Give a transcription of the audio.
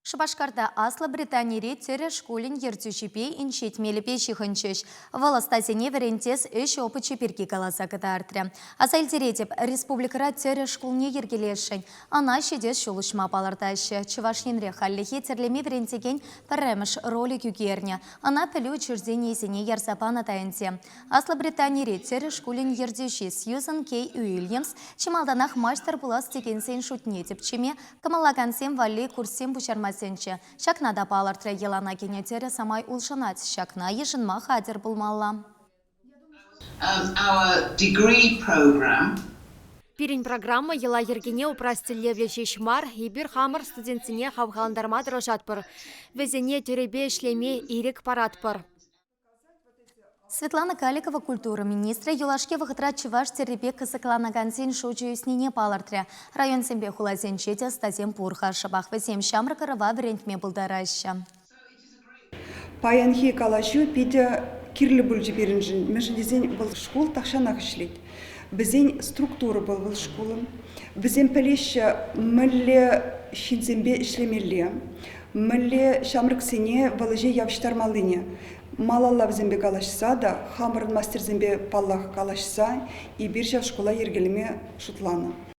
Шупашкарта Аслӑ Британири тӗрӗ шкулӗн ертӳҫипе инҫет мелӗпе ҫыхӑнчӗҫ. Вӑл ӑстасене вӗрентес ӗҫ опычӗ пирки каласа кӑтартрӗ. Аса илтеретӗп, республикӑра тӗрӗ шкулне йӗркелесшӗн. Ӑна ҫитес ҫул уҫма палӑртаҫҫӗ. Чӑваш Енре хальлӗхе тӗрлеме вӗрентекен пӗрремӗш ролик ӳкернӗ. Ӑна пӗлӳ учрежденийӗсене ярса панӑ та ӗнтӗ. Аслӑ Британири тӗрӗ шкулӗн ертӳҫи Сьюзан Кей Уильямс чи малтанах маҫтӑр пулас текенсен шутне тӗпчеме, Кӑмӑллакансем валли курссем пуҫарма сӗнчӗ. Ҫакна та палӑртрӗ, йӑлана кӗнӗ тӗрӗ самай улшӑнать, ҫакна йышӑнма хатӗр пулмалла. Our degree program Пирӗн программа йӑла-йӗркене упрас тӗллевлӗ ҫеҫ мар, эпир хамӑр студентсене хавхалантарма тӑрӑшатпӑр, вӗсене тӗрӗпе ӗҫлеме ирӗк паратпӑр. Светлана Каликова культура министрӗ юлашки вӑхӑтра чӑваш тӗррипе кӑсӑкланакансен шучӗ ӳснине палӑртрӗ. Районсемпе хуласенче те ӑстасем пур-ха, шӑпах вӗсем ҫамрӑк ӑрӑва вӗрентме пултараҫҫӗ. Паянхи калаҫу питӗ кирлӗ пулчӗ пирӗншӗн, мӗншӗн тесен вӑл шкул тахҫанах ӗҫлет. Вӗсен структура пул вӑл шкулӑн. Вӗсем пӗлеҫҫӗ мӗнле ҫынсемпе ӗҫлемелле, мӗнле ҫамрӑксене вӑл ӗҫе явӑҫтармаллине. Малалла вӗсемпе калаҫса та, хамӑрӑн мастерсемпе, паллах, калаҫса эпир ҫав шкула йӗркелеме шутланӑ.